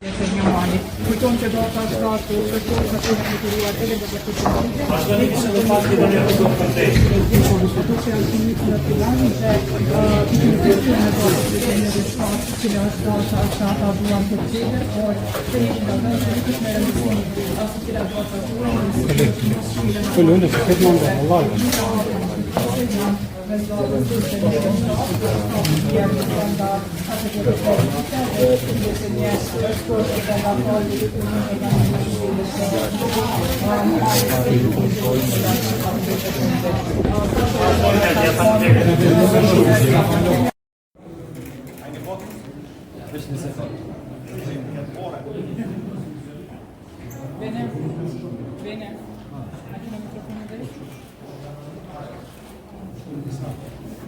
Kujtojmë që data 7 qershor ka qenë monitoruar edhe nga partitë politike. Vazhdoni kishin dhe pak të një të përtej. Po diskutu që janë të në fillim dhe kishim diskutuar me datën 37, cila është data që ata duan të zgjedhur, por të ishin nga vend që nuk është me rëndësi as cila data duan. Kullu في خدمة والله Mes datës 31 dhe 7, janë brenda 48 dhe 31 është brenda afatit të Bene, bene. A keni mikrofonin drejt?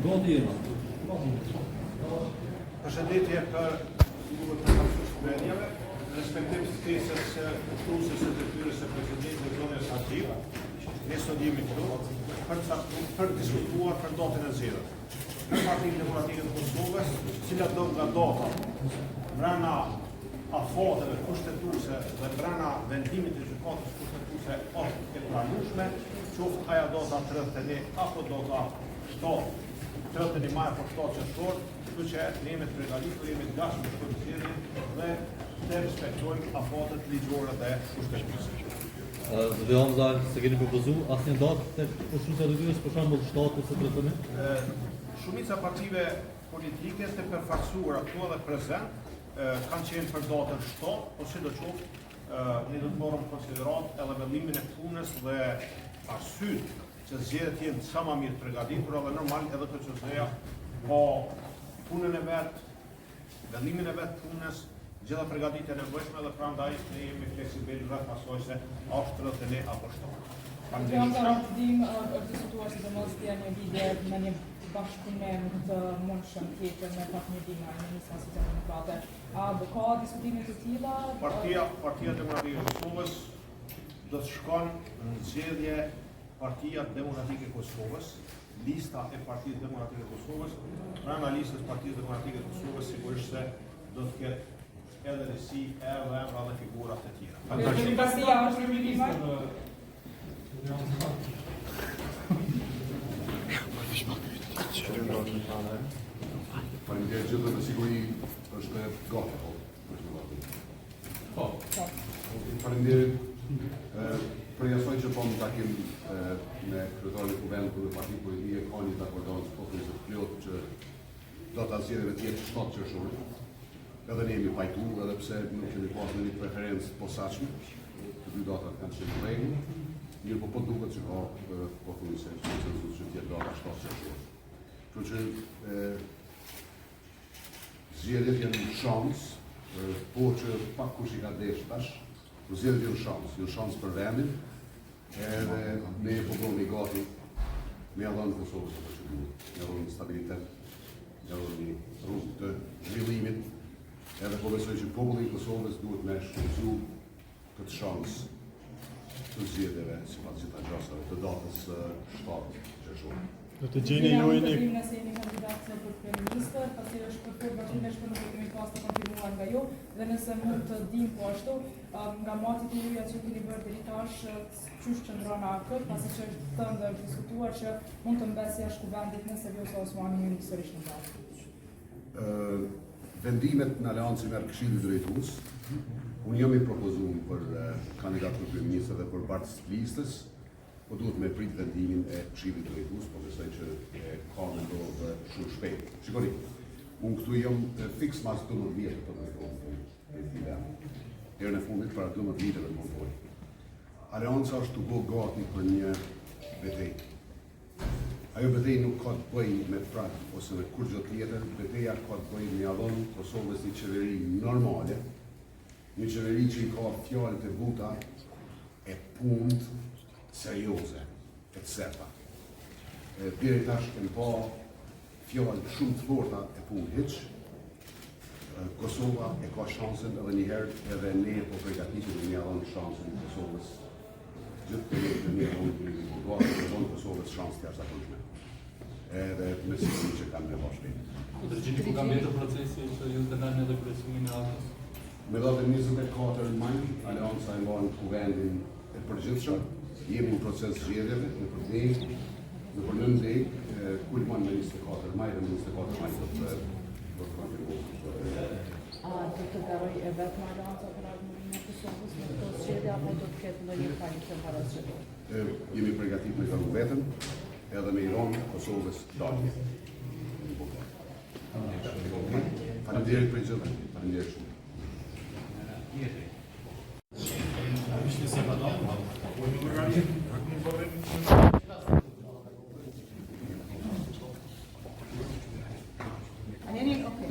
Gati jena. Përshëndetje për juve përfaqësues të mediave, në respektim të ftesës së ushtrueses së detyrës së presidentit zonjës Haxhiu, ne sot jemi këtu për të caktuar, për të diskutuar për datën e zgjedhjeve. Në Partinë Demokratike të Kosovës, cila do nga data brenda afateve kushtetuese dhe brenda vendimit të gjykatës kushtetuese është e pranueshme, qoftë ajo data 31 apo data 7, 31 maj apo 7 qershor, kështu që ne jemi të përgatitur, jemi të gatshëm të shkojmë në zgjedhje dhe të respektojmë afatet ligjore dhe kushtetuese. Zoti Hamza, se keni propozu asnjë datë të ushtruesja e detyrës, për shembull 7 ose 31? Shumica e partive politike të përfaqësuara këtu edhe prezent kanë qenë për datën 7, po sidoqoftë, ne do të marrim konsiderat edhe vëllimin e punës dhe arsyet që zgjedhjet jenë sa më mirë të përgatitura dhe normal edhe KQZ-ja ka punën e vet, vëllimin e vet punës, gjitha përgatitjet e nevojshme dhe prandaj ne jemi fleksibil rreth asaj se a është 31 apo 7. Zoti Hamza, të dim, është diskutuar sidomos dje një lidhje me një bashkëpunim të mundshëm tjetër me Fatmir Limajn, me Nisma Socialdemokrate. A ka diskutime të tilla? Partia Partia Demokratike e Kosovës do të shkon në zgjedhje Partia Demokratike e Kosovës, lista e Partisë Demokratike e Kosovës, brenda listës Partisë Demokratike e Kosovës sigurisht se do të ketë edhe risi, edhe emra dhe figura të tjera. Faleminderit. Partia është kryeministër. Faleminderit gjithëve me siguri është gati, po. Është gati. Po. Faleminderit. Prej asaj që po në takim me kryetarin e kuvendit dhe partitë politike ka një dakordancë pothuajse të plotë që data e zgjedhjeve të jetë 7 qershor. Edhe ne jemi pajtu, edhe pse nuk kemi pas ndonjë preferencë të posaçme, të dy datat kanë qenë në rregull, mirë po po duket që ka pothuajse konsensus që të jetë data 7 qershor. Kështu që e, zgjedhjet janë një shans, po që pak kush i ka desh tash, po zgjedhjet janë shans, janë shans për vendin, edhe ne po bëhemi gati me ia dhënë Kosovës ato që duhet, me ia dhënë stabilitet, me ia dhënë një rrugë të zhvillimit, edhe po besoj që populli i Kosovës duhet me shfrytëzu këtë shans të zgjedhjeve sipas gjitha gjasave të datës 7 qershor. Do të gjeni ju Mund të një dim nëse jeni kandidat për kryeministër, pasi është përfolur vazhdimisht, por nuk e kemi pas të konfirmuar nga ju, dhe nëse mund të dim po ashtu, nga matjet e juaja që keni bërë deri tash, qysh qëndron AAK, pasi që është thënë dhe është diskutuar që mund të mbesë jashtë kuvendit nëse Vjosa Osmani hyn sërish në garë. Vendimet në aleancë i merr Këshilli Drejtues. Unë jam i propozuar për kandidat për kryeministër dhe për bartës të listës, po duhet me prit vendimin e Këshillit Drejtues, po besoj që e ka me ndodhë shumë shpejt. Shikoni, unë këtu jam fiks mas 12 vjetë të drejtohem prej këtij vendi. Herën e fundit para 12 viteve më vonë. Aleanca është tu bo gati për një betejë. Ajo betejë nuk ka të bëjë me prag ose me kurrgjë tjetër, beteja ka të bëjë me ia dhënë Kosovës një qeveri normale, një qeveri që i ka fjalët e buta e punët serioze, e të serta. E, deri tash kemi pa fjalë shumë të forta e punë hiç. E, Kosova e ka shansën edhe një herë, edhe ne po përgatitemi me ia dhënë shansën Kosovës gjithë kolegët e mi tonë të jemi po gati me dhënë Kosovës shansë të jashtëzakonshme. Edhe me siguri që kanë me ba shpejt. Po të gjeni ku ka mbetur procesi që ju të merrni edhe kryesimin e AAK-së? Me datën 24 maj, Aleanca e mban kuvendin e përgjithshëm. Jemi në proces zgjedhjeve, nëpër degë, nëpër nëndegë, kulmon me 24 maj dhe me 24 maj do të do të konfirmohet. A do të garojë e vetme Aleanca për Ardhmërinë e Kosovës në këto zgjedhje apo do të ketë ndonjë koalicion parazgjedhor? Jemi përgatitur me garu vetëm, edhe me i dhonë Kosovës dalje. Faleminderit për gjithë. Faleminderit shumë. A jeni okay?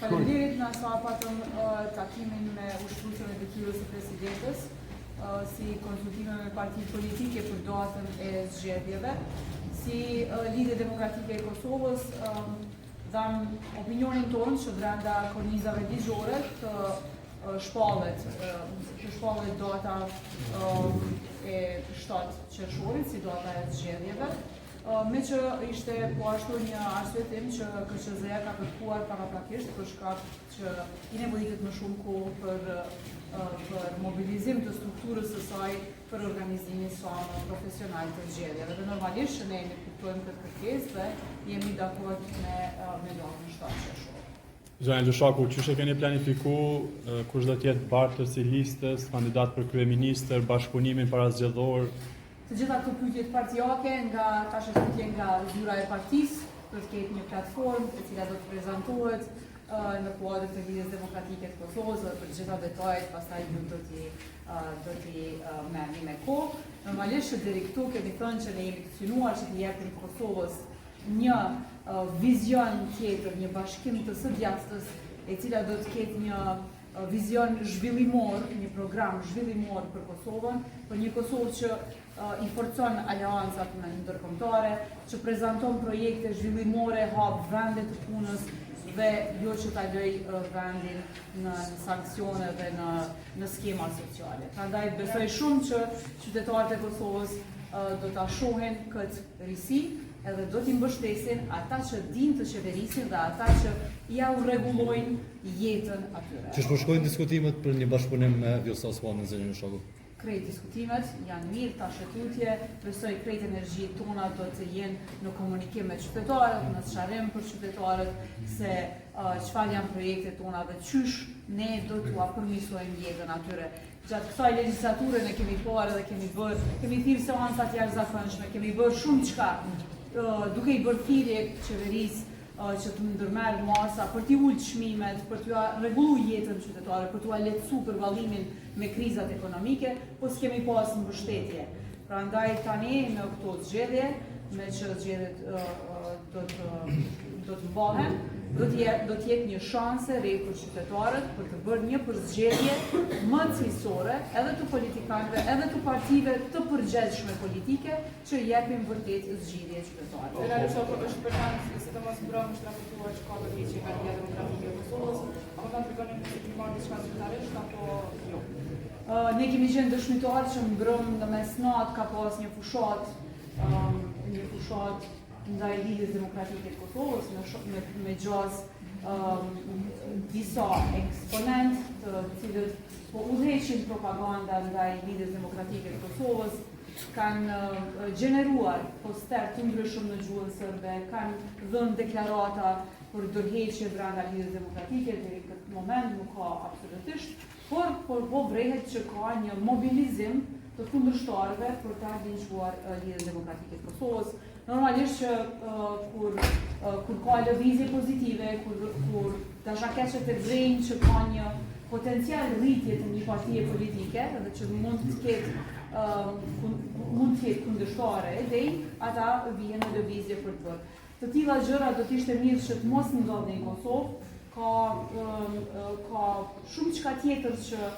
Faleminderit na sa patëm takimin me ushtruesen e detyrës së presidentes, si konsultime me partitë politike për datën e zgjedhjeve, si Lidhje Demokratike e Kosovës dhamë opinionin tonë që brenda kornizave ligjore të shpallet të shpallet data e 7 qershorit si data e zgjedhjeve. Meqë ishte po ashtu një arsyetim që KQZ-ja ka kërkuar paraprakisht për shkak që i nevojitet më shumë kohë për për mobilizim të strukturës së saj për organizimin sa më profesional të zgjedhjeve. Dhe normalisht që ne e kuptojmë këtë kërkesë dhe jemi dakord me me datën 7 qershor. Zonja Lushaku, qysh e keni planifiku, kush do të jetë bartës i listës, kandidat për kryeministër, bashkëpunimin parazgjedhor? Të gjitha këto pyetjet partiake nga tash e tutje nga zyra e partisë, do të ketë një platformë e cila do të prezantohet në kuadër të Lidhjes Demokratike të Kosovës dhe për të gjitha detajet pastaj ju do t'i do t'i merrni me kohë. Normalisht që deri këtu kemi thënë që ne jemi të synuar që t'i jepim Kosovës një vizion tjetër, një bashkim të së djathtës, e cila do të ketë një vizion zhvillimor, një program zhvillimor për Kosovën, për një Kosovë që i forcon aleancat me ndërkombëtare, që prezanton projekte zhvillimore, hap vende të punës dhe jo që ta lëj vendin në sanksione dhe në në skema sociale. Prandaj besoj shumë që qytetarët e Kosovës do ta shohin këtë risi edhe do t'i mbështesin ata që dinë të qeverisin dhe ata që ja u rregullojnë jetën atyre. Qysh po shkojnë diskutimet për një bashkëpunim me Vjosa Osmanin, zonja Lushaku? Krejt diskutimet janë mirë tash e tutje, besoj krejt energjitë tona do të jenë në komunikim me qytetarët, në sqarim për qytetarët se çfarë janë projektet tona dhe qysh ne do t'ua përmirësojmë jetën atyre. Gjatë kësaj legjislature ne kemi parë dhe kemi bërë, kemi thirrë seanca të jashtëzakonshme, kemi bërë shumë çka, duke i bërë thirrje qeverisë që të ndërmerr masa për t'i ulë çmimet, për t'ua rregullu jetën qytetarëve, për t'ua lehtësu përballimin me krizat ekonomike, po s'kemi pas mbështetje. Prandaj tani në këto zgjedhje, me që zgjedhjet do të do të mbahen, do të jetë do të jetë një shans e re për qytetarët për të bërë një përzgjedhje më cilësore edhe të politikanëve, edhe të partive të përgjegjshme politike që jepin vërtet zgjidhje qytetarëve. Zonja Lushaku është përmend, sidomos mbrëmë është raportuar që ka dorëheqje nga Lidhja Demokratike e Kosovës, a mund ta tregoni nëse keni marrë diçka zyrtarisht apo jo? Ne kemi qenë dëshmitarë që mbrëmë në mesnatë ka pas një fushatë një fushatë ndaj Lidhjes Demokratike të Kosovës me me, me gjasë um, disa eksponentë të cilët po udhëheqin propaganda ndaj Lidhjes Demokratike të Kosovës kanë gjeneruar poster të ndryshëm në gjuhën serbe, kanë dhënë deklarata për dorëheqje brenda Lidhjes Demokratike, deri në këtë moment nuk ka absolutisht, por por po vërehet që ka një mobilizim të kundërshtarëve për ta linçuar Lidhjen Demokratike të Kosovës. Normalisht që kur kur ka lëvizje pozitive, kur kur dashakeqët e vrejnë që ka një potencial rritje të një partie politike dhe që mund të ketë mund të jetë kundërshtare e denjë, ata vihen në lëvizje për të bërë. Të tilla gjëra do të ishte mirë që të mos ndodhin në Kosovë, ka ka shumë çka tjetër që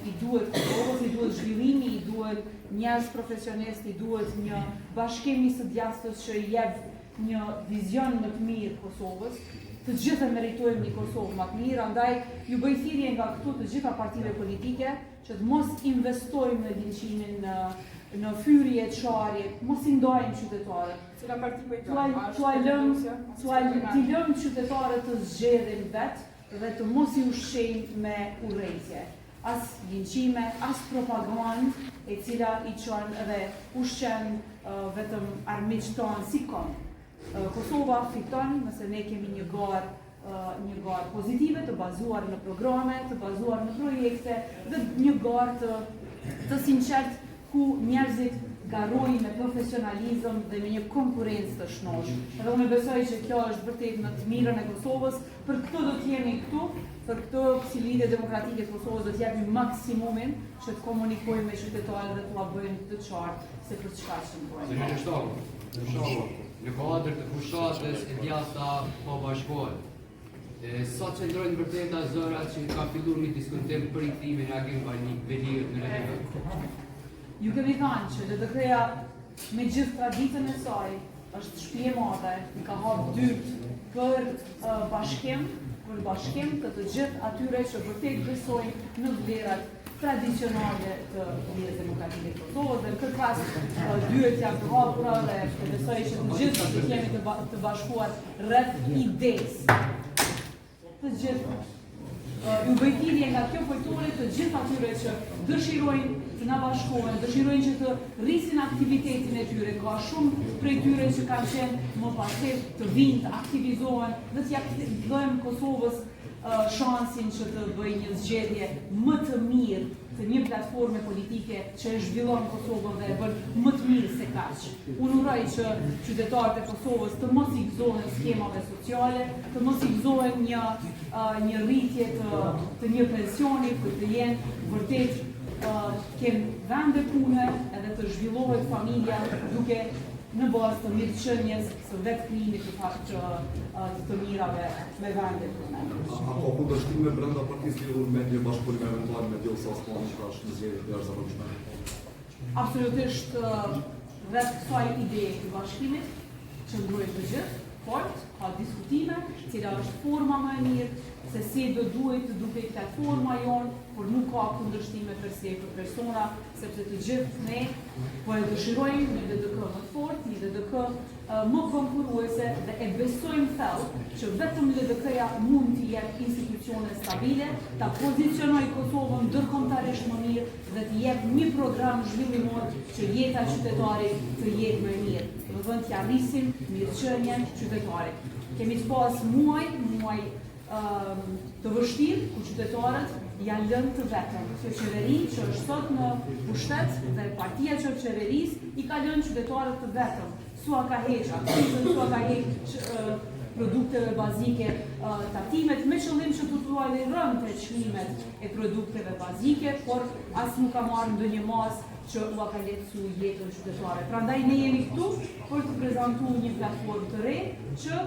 i duhet Kosovës, i duhet zhvillimi, i duhet njerëz profesionistë, i duhet një bashkim i së djathtës që i jep një vizion më të mirë Kosovës. Të gjithë e meritojmë një Kosovë më të mirë, andaj ju bëj thirrje nga këtu të gjitha partive politike që të mos investojmë në linçimin, në në fyrje, çarje, mos i ndajmë qytetarët. Cila parti po i T'ua t'ua lëm, t'ua t'i lëm qytetarët të zgjedhin vetë dhe të mos i ushqejmë me urrejtje. As linçime, as propagandë e cila i çon dhe ushqen uh, vetëm armiqtë tonë si komb. Kosova fiton nëse ne kemi një garë një garë pozitive të bazuar në programe, të bazuar në projekte dhe një garë të të sinqert ku njerëzit garojnë me profesionalizëm dhe me një konkurrencë të shnoshë. Edhe unë besoj që kjo është vërtet në të mirën e Kosovës, për këtë do të jemi këtu, për këtë si Lidhje Demokratike të Kosovës do të japim maksimumin që të komunikojmë me qytetarët dhe t'ua bëjmë të qartë se për çka qëndrojmë. Zonja Lushtaku, Lushtaku, në kuadër të fushatës e djathta po bashkohet. E, sa qëndrojnë vërteta zërat që ka filluar një diskutim për rikthimin e Agim Veliut në LDK? Ju kemi thënë që LDK-ja me gjithë traditën e saj është shtëpi e madhe, i ka hap dyert për uh, bashkim, për bashkim të të gjithë atyre që vërtet besojnë në vlerat tradicionale të Lidhjes Demokratike të Kosovës dhe në këtë rast dyert janë të hapura dhe besoj që të gjithë do të jemi të, ba të bashkuar rreth idesë. Të gjithë ju bëj thirrje nga kjo foltore të gjithë atyre që dëshirojnë të na bashkohen, dëshirojnë që të rrisin aktivitetin e tyre, ka shumë prej tyre që kanë qenë më pasiv, të vinë, të aktivizohen dhe t'ia bëjmë Kosovës shansin që të bëjë një zgjedhje më të mirë të një platforme politike që e zhvillon Kosovën dhe e bën më të mirë se kaq. Unë uroj që qytetarët e Kosovës të mos i gëzohen skemave sociale, të mos i gëzohen një një rritje të të një pensioni, por të jenë vërtet të kenë vende pune edhe të zhvillohet familja duke në bazë të mirëqenies së vetë krijimit të fakt të, të të mirave me vende pune. A ka kundërshtime brenda partisë lidhur me një bashkëpunim eventual me Vjosa Osmanin që tash në zgjedhje të jashtëzakonshme? Absolutisht rreth kësaj ideje të bashkimit qëndrojnë të gjithë, fort, ka diskutime, cila është forma më e mirë, se si do duhet të dukej platforma jonë, por nuk ka kundërshtime per se për persona, sepse të gjithë ne po e dëshirojmë një LDK më të fortë, një LDK më konkurruese dhe e besojmë thellë që vetëm LDK-ja mund të jep institucione stabile, ta pozicionojë Kosovën ndërkombëtarisht më mirë dhe të jep një program zhvillimor që jeta e qytetarit të jetë më e mirë. Do të thënë t'ia rrisim mirëqenien qytetarit. Kemi të pas muaj, muaj të vështirë ku qytetarët janë lënë të vetëm. Kjo qeveri që është sot në pushtet dhe partia që është qeveris i ka lënë qytetarët të vetëm. S'ua ka heq akcizën, s'ua ka heq produkteve bazike tatimet me qëllim që të t'ua rënte çmimet e produkteve bazike, por as nuk ka marrë ndonjë masë që ua ka lehtësu jetën qytetare. Prandaj ne jemi këtu për të prezantuar një platformë të re që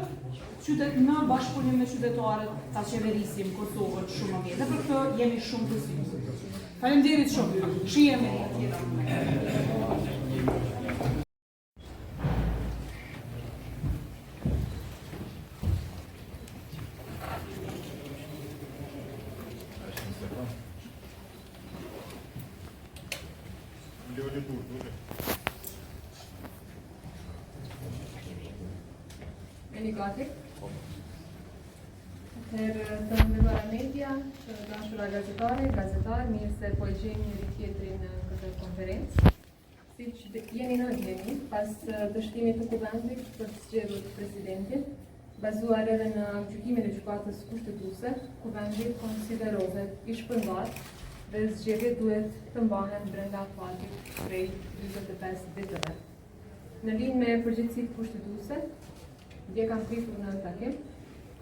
qytet në bashkëpunim me qytetarët ta qeverisim Kosovën shumë më mirë. Dhe për këtë jemi shumë të sigurt. Faleminderit shumë. Shihemi në tjera. Jeni gati? Atëherë, të nderuara media, të dashura gazetare, gazetarë, mirë se po e gjejmë njëri tjetrin në këtë konferencë. Siç jeni në dijeni, pas dështimit të kuvendit për të zgjedhur presidentin, bazuar edhe në gjykimin e gjykatës kushtetuese, kuvendi konsiderohet i shpërndarë dhe zgjedhjet duhet të mbahen brenda afatit prej 45 ditëve. Në linjë me përgjegjësitë kushtetuese, dje kam pritur në takim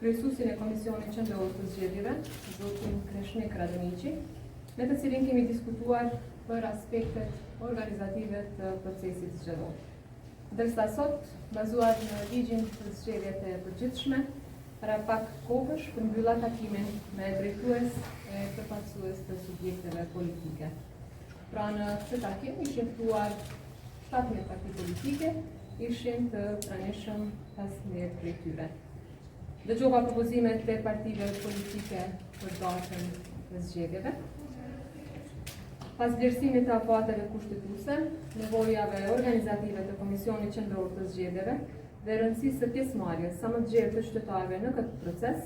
kryesuesin e Komisionit Qendror të Zgjedhjeve, zotin Kreshnik Radoniqi, me të cilin kemi diskutuar për aspektet organizative të procesit zgjedhor. Ndërsa sot, bazuar në ligjin për zgjedhjet e përgjithshme, para pak kohësh përmbylla takimin me drejtues e përfaqësues të subjekteve politike. Pra në këtë takim ishin ftuar 17 parti politike, ishin të pranishëm 15 prej tyre. Dëgjova propozimet e partive politike për datën e zgjedhjeve. Pas vlerësimit të afateve kushtetuese, nevojave organizative të Komisionit Qendror të Zgjedhjeve dhe rëndësisë së pjesëmarrjes sa më të gjerë të qytetarëve në këtë proces,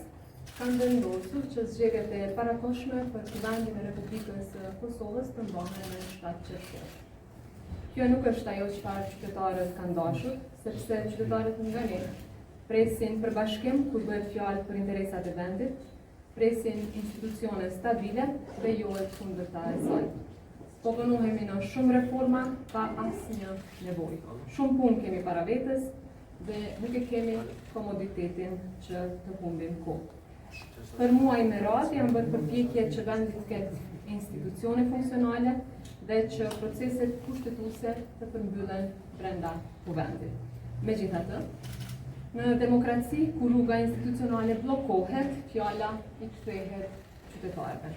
kam vendosur që zgjedhjet e parakohshme për Kuvendin e Republikës së Kosovës të mbahen në 7 qershor. Kjo nuk është ajo çfarë qytetarët kanë dashur, sepse qytetarët nga ne presin për bashkim kur bëhet fjalë për interesat e vendit, presin institucione stabile dhe jo e kundërta e saj. Po vonohemi në shumë reforma pa asnjë nevojë. Shumë punë kemi para vetes dhe nuk e kemi komoditetin që të humbim kohë. Për muaj me radhë janë bërë përpjekje që vendi të ketë institucione funksionale dhe që proceset kushtetuese të përmbyllen brenda kuvendit. Megjithatë, në demokraci, kur rruga institucionale bllokohet, fjala i kthehet qytetarëve.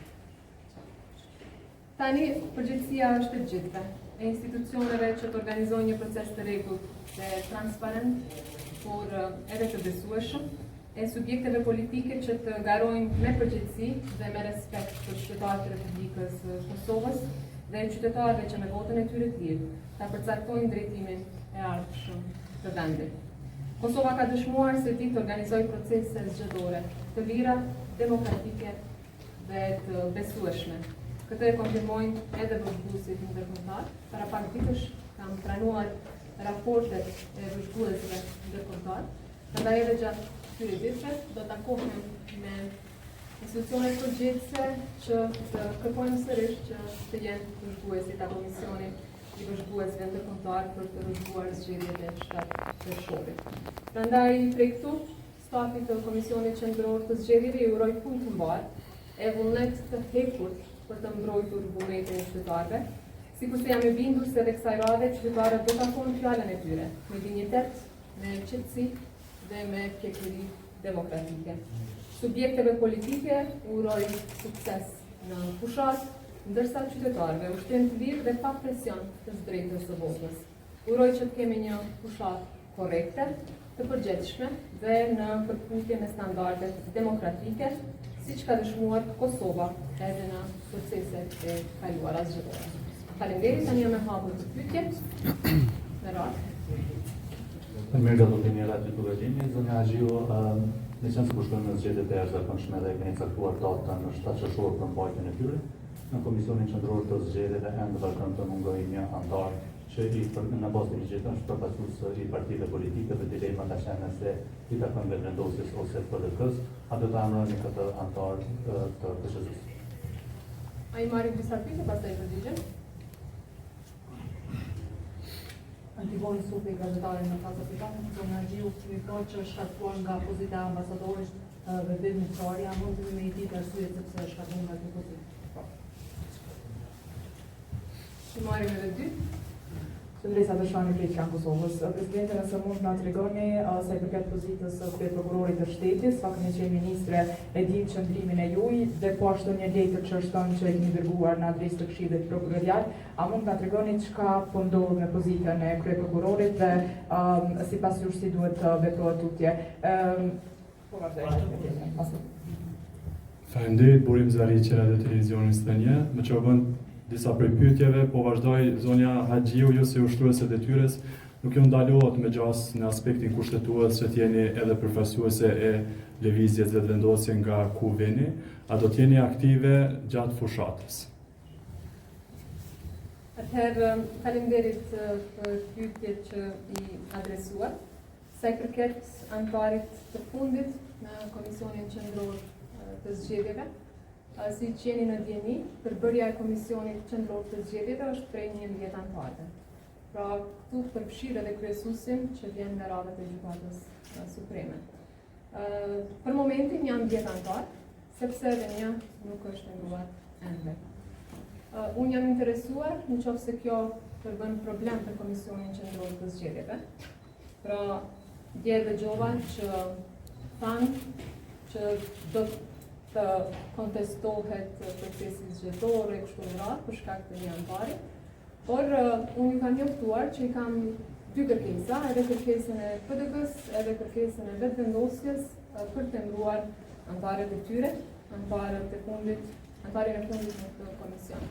Tani, përgjegjësia është e gjithëve, e institucioneve që të organizojnë një proces të rregullt dhe transparent, por edhe të besueshëm, e subjekteve politike që të garojnë me përgjegjësi dhe me respekt për qytetarët e Republikës së Kosovës dhe qytetarëve që me votën e tyre të lirë ta përcaktojnë drejtimin e ardhshëm të vendit. Kosova ka dëshmuar se di të organizojë procese zgjedhore të lira, demokratike dhe të besueshme. Këtë e konfirmojnë edhe vëzhguesit ndërkombëtar. Para pak ditësh kam pranuar raportet e vëzhguesve ndërkombëtar. Prandaj edhe gjatë këtyre ditëve do takohem me institucionet përgjegjëse që të kërkojmë sërish që të jenë vëzhguesit apo misioni i vëzhguesve ndërkombëtar për të vëzhguar zgjedhjet e 7 qershorit. Prandaj prej këtu stafit të Komisionit Qendror të Zgjedhjeve i uroj punë të mbarë e vullnet të hekurt për të mbrojtur vullnetin e qytetarëve, sikurse jam e bindur se edhe kësaj radhe qytetarët do ta thonë fjalën e tyre me dinjitet, me qetësi dhe me pjekuri demokratike. Subjekteve politike uroj sukses në fushatë, ndërsa qytetarëve ushtrim të lirë dhe pa presion të së drejtës së votës. Uroj që të kemi një fushatë korrekte, të përgjegjshme dhe në përputhje me standardet demokratike, siç ka dëshmuar Kosova edhe në proceset e kaluara zgjedhore. Faleminderit, tani jam e hapur për pyetje. Me radhë. Mirë, do Radio Dukagjini, zonja Haxhiu, meqenëse po shkojmë në zgjedhjet e jashtëzakonshme dhe keni caktuar datën në 7 qershor për mbajtjen e tyre, në Komisionin Qendror të Zgjedhjeve ende vazhdon të mungojë një anëtar që i për, në bazë të ligjit është përfaqësues i partive politike dhe dilema ka qenë nëse i takon Vetëvendosjes ose PDK-s, a do ta emëroni këtë anëtar të KQZ-së? A i marrim disa pyetje pastaj përgjigjem? Antigoni Supi, gazetare në Fast Afrika, zonja Haxhiu, kemi parë që është shkarkuar nga pozita e ambasadorit Vehbi Mitrari, a mund me i ditë arsyet sepse është shkarkuar nga kjo pozitë? I marrim edhe dy. Qëndresa Dëshani prej Klan Kosovës. Presidente, nëse mund të na tregoni sa i përket pozitës së kryeprokurorit të shtetit, sa keni qenë ministre e dim qëndrimin e juaj dhe po ashtu një letër që është thënë që e keni dërguar në adresë të Këshillit Prokurorial, a mund të na tregoni çka po ndodh me pozitën e kryeprokurorit dhe um, sipas jush si duhet të veprohet tutje? Um, po vazhdoj. Faleminderit Burim Zariqi, Radio Televizioni Sllovenia. Meqë u bënë disa prej pyetjeve, po vazhdoj zonja Haxhiu, ju si ushtruese e detyrës, nuk ju ndalohet me gjasë në aspektin kushtetues që të jeni edhe përfaqësuese e lëvizjes Vetëvendosje nga ku vini, a do të jeni aktive gjatë fushatës? Atëherë, faleminderit për pyetjet që i adresuat. Sa i përket anëtarit të fundit në Komisionin Qendror të Zgjedhjeve, siç jeni në dijeni, përbërja e Komisionit Qendror të Zgjedhjeve është prej 11 anëtarëve. Pra, këtu përfshirë edhe kryesuesin që vjen nga radhët e Gjykatës Supreme. Për momentin janë 10 anëtarë, sepse edhe një nuk është emëruar ende. Unë jam interesuar në qoftë se kjo përbën problem për Komisionin Qendror të Zgjedhjeve. Pra, dje dëgjova që thanë që do të kontestohet procesi zgjedhor e kështu me radhë për shkak të një anëtari. Por unë ju kam njoftuar që i kam dy kërkesa, edhe kërkesën e PDK-s, edhe kërkesën e Vetëvendosjes. për të emëruar anëtarët e tyre, anëtarët e fundit, anëtarin e fundit në këtë komision.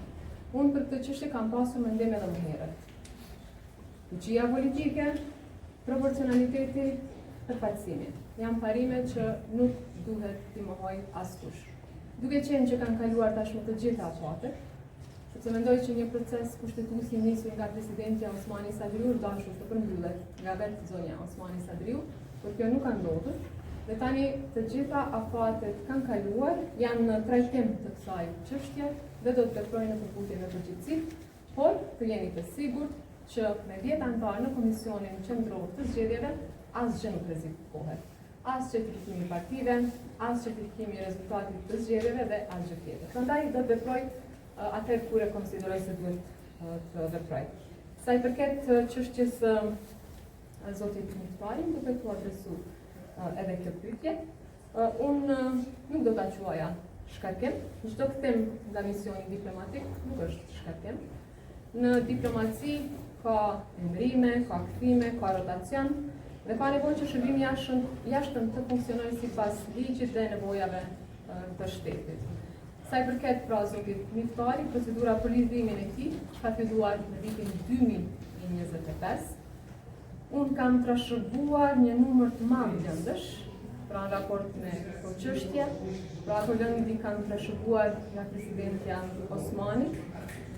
Unë për këtë çështje kam pasur mendim edhe më herët. Fuqia politike, proporcionaliteti, përfaqësimi. Janë parime që nuk duhet t'i mohojë askush. Duke qenë që kanë kaluar tashmë të gjitha afatet, sepse mendoj që një proces kushtetues i nisur nga presidentja Osmani Sadriu është dashur të përmbyllet nga vetë zonja Osmani Sadriu, por kjo nuk ka ndodhur. Dhe tani të gjitha afatet kanë kaluar, janë në trajtim të kësaj çështje dhe do të veproj në përputhje me përgjegjësitë, por të jeni të sigurt që me 10 anëtarë në Komisionin Qendror të Zgjedhjeve asgjë nuk rrezikohet. As certifikimi i partive, as certifikimi i rezultatit të zgjedhjeve dhe asgjë tjetër. Prandaj do të veproj atëherë kur e konsideroj se duhet të veproj. Sa i përket çështjes së zotit Miftari, duket u adresu edhe kjo pyetje, unë nuk do ta quaja shkarkim. Çdo kthim nga misioni diplomatik nuk është shkarkim. Në diplomaci ka emërime, ka kthime, ka rotacion dhe ka nevojë që shërbimi jashtëm, jashtëm të funksionojë sipas ligjit dhe nevojave të shtetit. Sa i përket pra zotit Miftari, procedura për lirimin e tij ka filluar në vitin 2025. Unë kam trashëguar një numër të madh lëndësh, pra në raport me këto çështje, pra ato lëndë i kam trashëguar nga presidentja Osmani,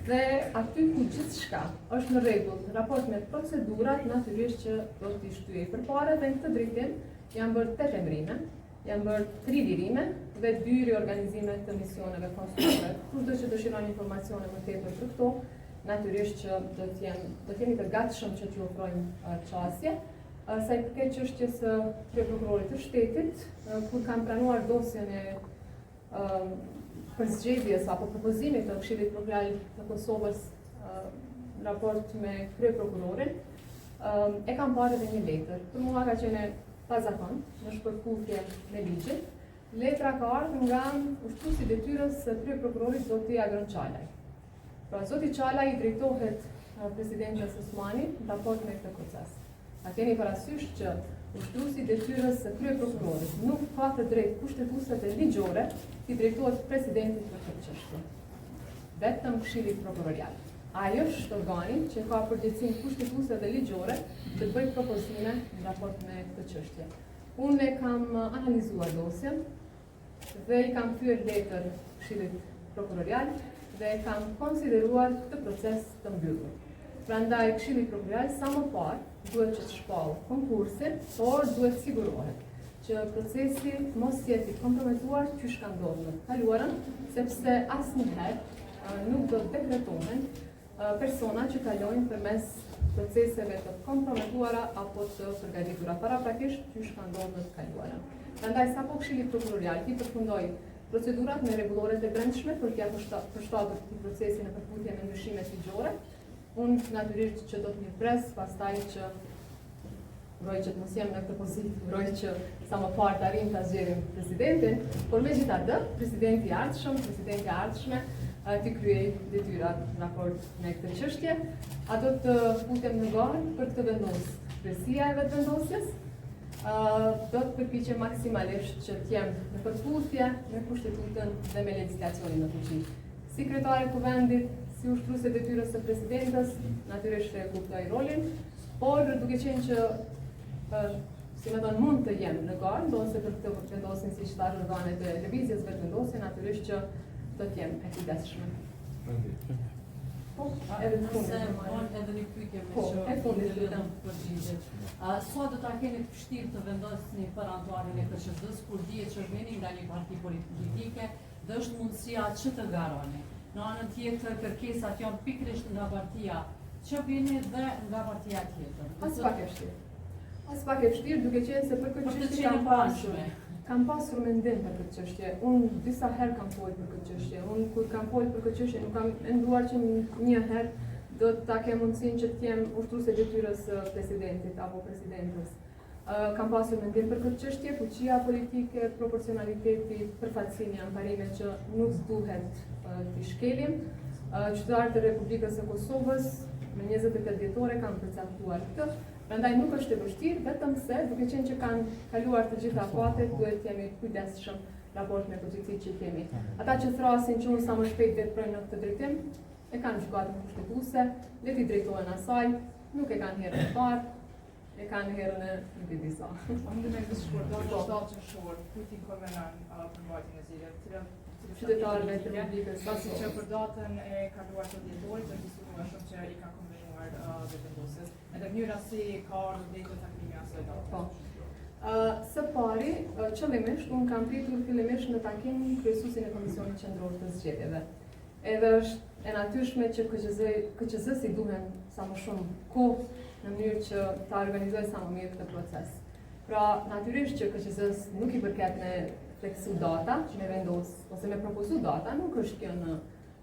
dhe aty ku gjithçka është në rregull në raport me procedurat, natyrisht që do t'i shtyj përpara dhe në këtë drejtim janë bërë 8 emërime, janë bërë 3 lirime dhe 2 riorganizime të misioneve konsulare. Kushdo që dëshiron informacione më tepër për këto, natyrisht që do të jem, do të jemi të gatshëm që t'ju ofrojmë qasje. Sa i përket çështjes së kryeprokurorit të shtetit, kur kam pranuar dosjen e përzgjedhjes apo propozimit të Këshillit Prokurorial të Kosovës në raport me kryeprokurorin, e kam parë edhe një letër. Për mua ka qenë e pazakontë në shpërputhje me ligjin. Letra ka ardhur nga ushtruesi i detyrës së kryeprokurorit zoti Agron Çalaj. Pra, zoti Çalaj i drejtohet presidentes Osmani në raport me këtë proces. Ta keni parasysh që ushtruesi i detyrës së kryeprokurorit nuk ka të drejtë kushtetuese dhe ligjore t'i drejtohet presidentit për këtë çështje. Vetëm Këshilli Prokurorial. Ai është organi që ka përgjegjësinë kushtetuese dhe ligjore që të bëjë propozime në raport me këtë çështje. Unë e kam analizuar dosjen, dhe i kam kthyer letër Këshillit Prokurorial dhe e kam konsideruar këtë proces të mbyllur. Prandaj Këshilli Prokurorial sa më parë duhet që të shpallë konkursin, por duhet sigurohet që procesi mos jetë i komprometuar qysh ka ndodhur në të kaluarën, sepse asnjëherë nuk do të dekretohen persona që kalojnë përmes proceseve të komprometuara apo të përgatitura paraprakisht, qysh ka ndodhur në të kaluarën. Prandaj sapo Këshilli Prokurorial t'i përfundojë procedurat me rregulloret e brendshme për t'ia përshtatur këtij procesi në përputhje me ndryshimet ligjore, unë natyrisht që do të mirëpres pastaj që Uroj që të mos jem në këtë pozitë, uroj që sa më parë të arrijmë ta zgjedhim presidentin, por megjithatë, presidenti i ardhshëm, presidentja e ardhshme t'i kryejë detyrat në raport me këtë çështje. A do të futem në garë për këtë vendos kryesia e Vetëvendosjes? Do të përpiqem maksimalisht që të jem në përputhje me kushtetutën dhe me legjislacionin në fuqi. Si kryetare e Kuvendit, si ushtruese e detyrës së presidentes, natyrisht e kuptoj rolin, por duke qenë që si me thënë mund të jem në garë, ndonëse për këtë vendosin siç thashë organet e lëvizjes Vetëvendosje, natyrisht që do të jem e kujdesshme. Po, edhe të fundit. Nëse edhe një pyetje me po, që e fundit lutem përgjigjet. Sa do ta keni të vështirë të vendosni për anëtarin e KQZ-së kur dihet që vini nga një parti politike dhe është mundësia që të garoni. Në anën tjetër, kërkesat janë pikërisht nga partia që vini dhe nga partia tjetër. Aspak e vështirë. Aspak e vështirë, duke qenë se për këtë çështje kam pasur. Kam pasur mendim për këtë çështje. Unë disa herë kam folë për këtë çështje. Unë kur kam folë për këtë çështje nuk kam menduar që një herë do ta kem mundësinë që të jem ushtruese e detyrës së presidentit apo presidentes. Kam pasur mendim për këtë çështje, fuqia politike, proporcionaliteti, përfaqësimi janë parime që nuk duhet t'i shkelim. Qytetarët e Republikës së Kosovës në 28 dhjetor e kanë përcaktuar këtë. Prandaj nuk është e vështirë, vetëm se duke qenë që kanë kaluar të gjitha afatet, duhet të jemi të kujdesshëm raport me përgjegjësitë që kemi. Ata që thrasin që unë sa më shpejt veproj në këtë drejtim, e kanë gjykatën kushtetuese, le t'i drejtohen asaj, nuk e kanë herën e parë, e kanë herën e nuk e di sa. A mund të më thoni shkurt, data 7 qershor, kujt i konvenon për mbajtjen e zgjedhjeve, cilat qytetarëve të Republikës pasi që për datën e kaluar të dhjetorit është diskutuar shumë që i ka konvenuar Vetëvendosjes. Edhe mënyra si ka ardhur deri te caktimi i asaj date. Po. Së pari, qëllimisht, unë kam pritur fillimisht në takim kryesuesin e Komisionit Qendror të Zgjedhjeve. Edhe është e natyrshme që KQZ, KQZ-së i duhen sa më shumë kohë në mënyrë që ta organizojë sa më mirë këtë proces. Pra, natyrisht që KQZ-së nuk i përket me theksu data, që me vendos ose me propozu data, nuk është kjo në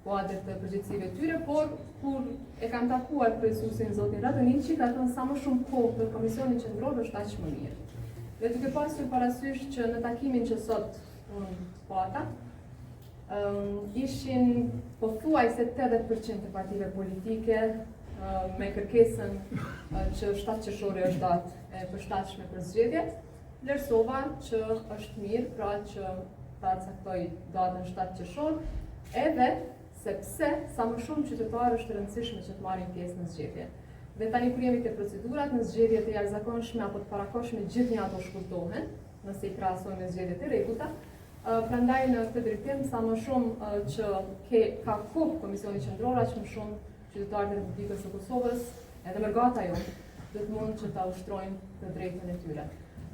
kuadër të përgjegjësive tyre, por kur e kam takuar kryesuesin zotin Radoniqi, ka thënë sa më shumë kohë për Komisionin Qendror është aq më mirë. Dhe duke pasur parasysh që në takimin që sot unë pata, um, ishin pothuajse 80% të partive politike me kërkesën që 7 qershori është datë e përshtatshme për zgjedhjet, vlerësova që është mirë, pra që ta caktoj datën 7 qershor, edhe sepse sa më shumë qytetarë është e rëndësishme që të marrin pjesë në zgjedhje. Dhe tani kur jemi te procedurat në zgjedhjet e jashtëzakonshme apo të parakohshme gjithnjë ato shkurtohen, nëse i krahasojmë me zgjedhjet e rregullta, Prandaj në këtë drejtim sa më shumë që ke, ka kohë Komisioni Qendror, aq më shumë qytetarët e Republikës së Kosovës, edhe mërgata jonë, do të mund që ta ushtrojnë të drejtën e tyre.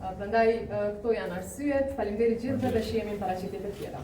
Prandaj këto janë arsyet. Faleminderit gjithëve dhe shihemi në paraqitjet e tjera.